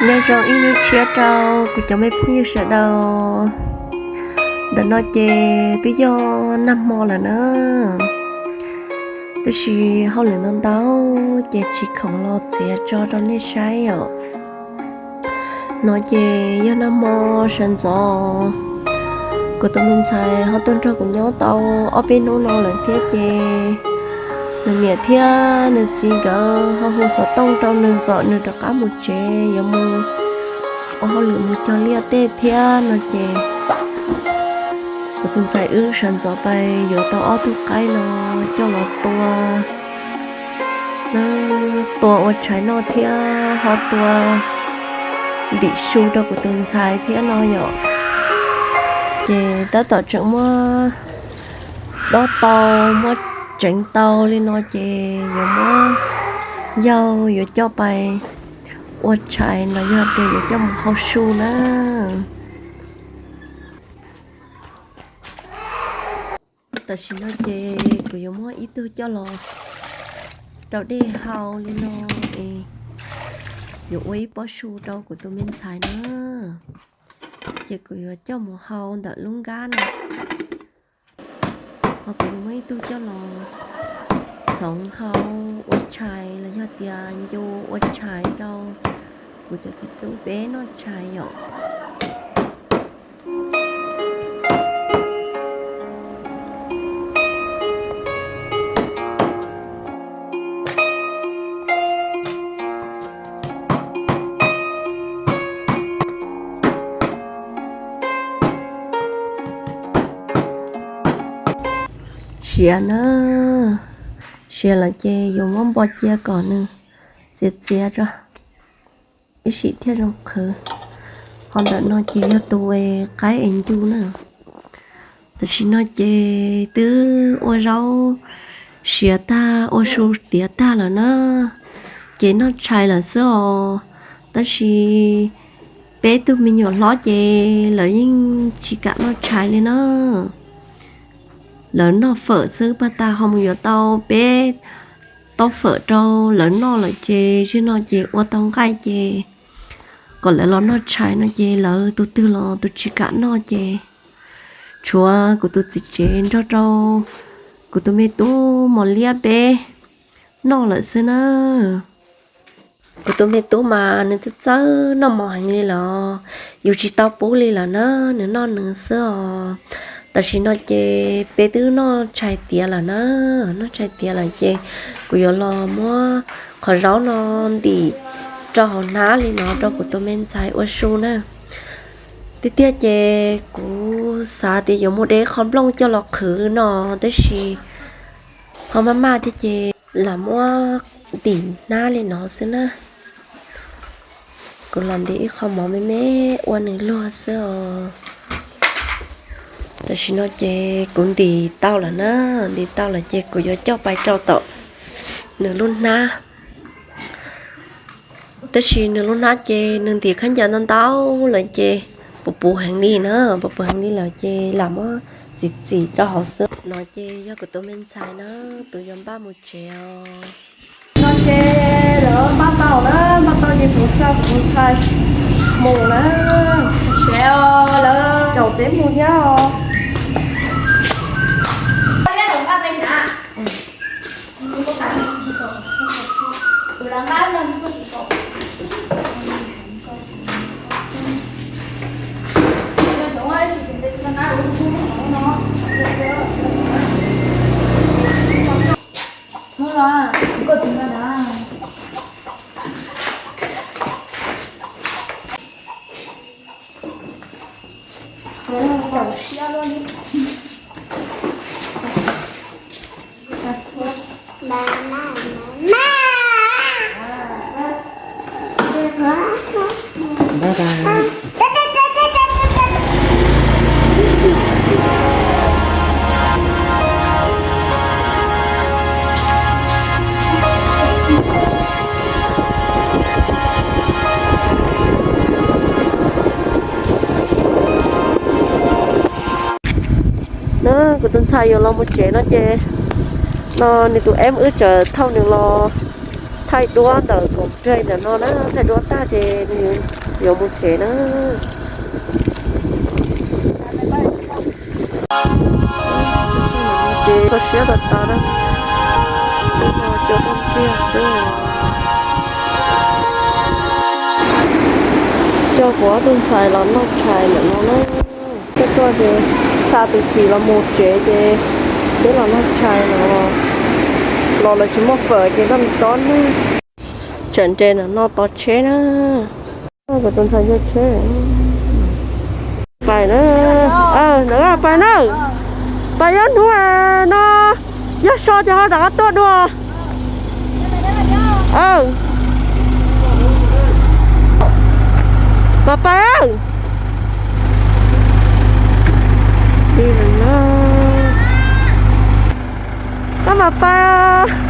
Nyob zoo ib hnub tshiab rau kuv cov me phooj ywg sawv daws. Ntawm no ces twb yog nag hmo lawm na, tab sis hauj lwm ntau ntau ces tsis khoom los txiav tso rau nej saib os. No ces yog nag hmo sawv ntxov, kuv tus me ntxhais ho tuaj nrog kuv nyob tau ob peb hnub no lawm thiab ces nws niam thiab nws txiv nkawd ho hu xov tooj rau nws kom nws rov qab mus tsev, yuav mus ua hauj lwm mus cog liaj tej thiab no ces kuv tus ntxhais wb sawv ntxov pais yuav tau ob tug qaib no coj los tua, tua ua tshais noj thiab ho tua ntim su rau kuv tus ntxhais thiab no yom. Ces tab tom tseem muab dob tau, muab tseev tau li no ces yuav muab, yog yuav coj pais ua tshais los yog tias yuav coj mus hau su na. Tam sim no ces kuv yuav muab ib tug coj los rau dej hau li no es yuav ua ib pob su rau kuv tus me ntxhais na. Ces kuv yuav coj mus hau ntawm lub nkab no. Ho kuv yuav muab ib tug coj los txhoov hau ua tshais los yog tias ncu ua tshais rau kuv cov txiv tub peb noj tshais yom. Siav na, siav lawm ces yuav muab npo cia kom nws txias txias tso, ib sim thiaj zoo qhwv. Ho ntawm no ces yog tus qaib es ncu na. Tam sim no ces twb ua zaub siav tag, ua su tiav tag lawm na, ces noj tshais lawm xwb os. Tab sis peb tug me nyuam hlob ces lawv yeej tsis kam noj tshais li na. Lawv noj fawm xwb, pag tas ho mus yuav tau peb taub fawm rau lawv noj lawm ces zaum no ces ua tau nqaij ces kom lawv los noj tshais no ces lawv tus twg los tus tsis kam noj ces tshuav kuv tus txiv tsev nrog rau kuv tus me tub mos liab peb noj lawm xwb na. Kuv tus me tub mas nws txawj txawj noj mov heev li los yus tsis tau pub li lawm na, nws noj nws xwb os. Tam sim no ces peb twb noj tshais tiav lawm na, noj tshais tiav lawm ces kuv yuav los muab qhov zaub no ntim rau hauv hnab li no rau kuv tus me ntxhais ua su na. Tiag tiag ces kuv xav tias yuav muab deb qho nplooj coj los qhwv no, tab sis ho maj maj thiab ces lam muab ntim hnab li no xwb na. Kuv los ntim ib qho mov me me ua nws luag xwb os. Tam sim no ces kuv ntim tau lawm na, ntim tau lawm ces kuv yuav coj pais rau tom nws lub hnab. Tab sis nws lub hnab ces nws ntim khaub ncaws ntau ntau lawm ces puv puv heev li na, puv puv heev li lawm ces lam muab txim txim rau hauv xwb. No ces yog kuv tus me ntxhais na, tus yuav npaj mus tsev os. No ces lawv npaj tau na, npaj tau ces kuv xa kuv tus ntxhais mus na. Lawv caum peb mus thiab os. Na, kuv tus ntxhais yuav los mus tsev no ces, no nws tus em wb tseem thauj nws los Thaij duab ntawm koom reg ntawm no na, thaij duab tag ces nws yuav mus tsev na. Ces kho siab tas tas na, cov phooj ywg xwb. Coj kuv ob tug ntxhais los noj tshais ntawm no na. Coj tuaj ces xa tus txiv los mus tsev ces peb los noj tshais no, los lawv tsis muaj fawm ces noj me tob na. Tsam nres no tos tsheb na. Kuv tus ntxhais ncaw tsheb. Pais na, pais na, pais ib hnub no, yog so ces ho rov qab tuaj dua. Mas pais, koj mas pais.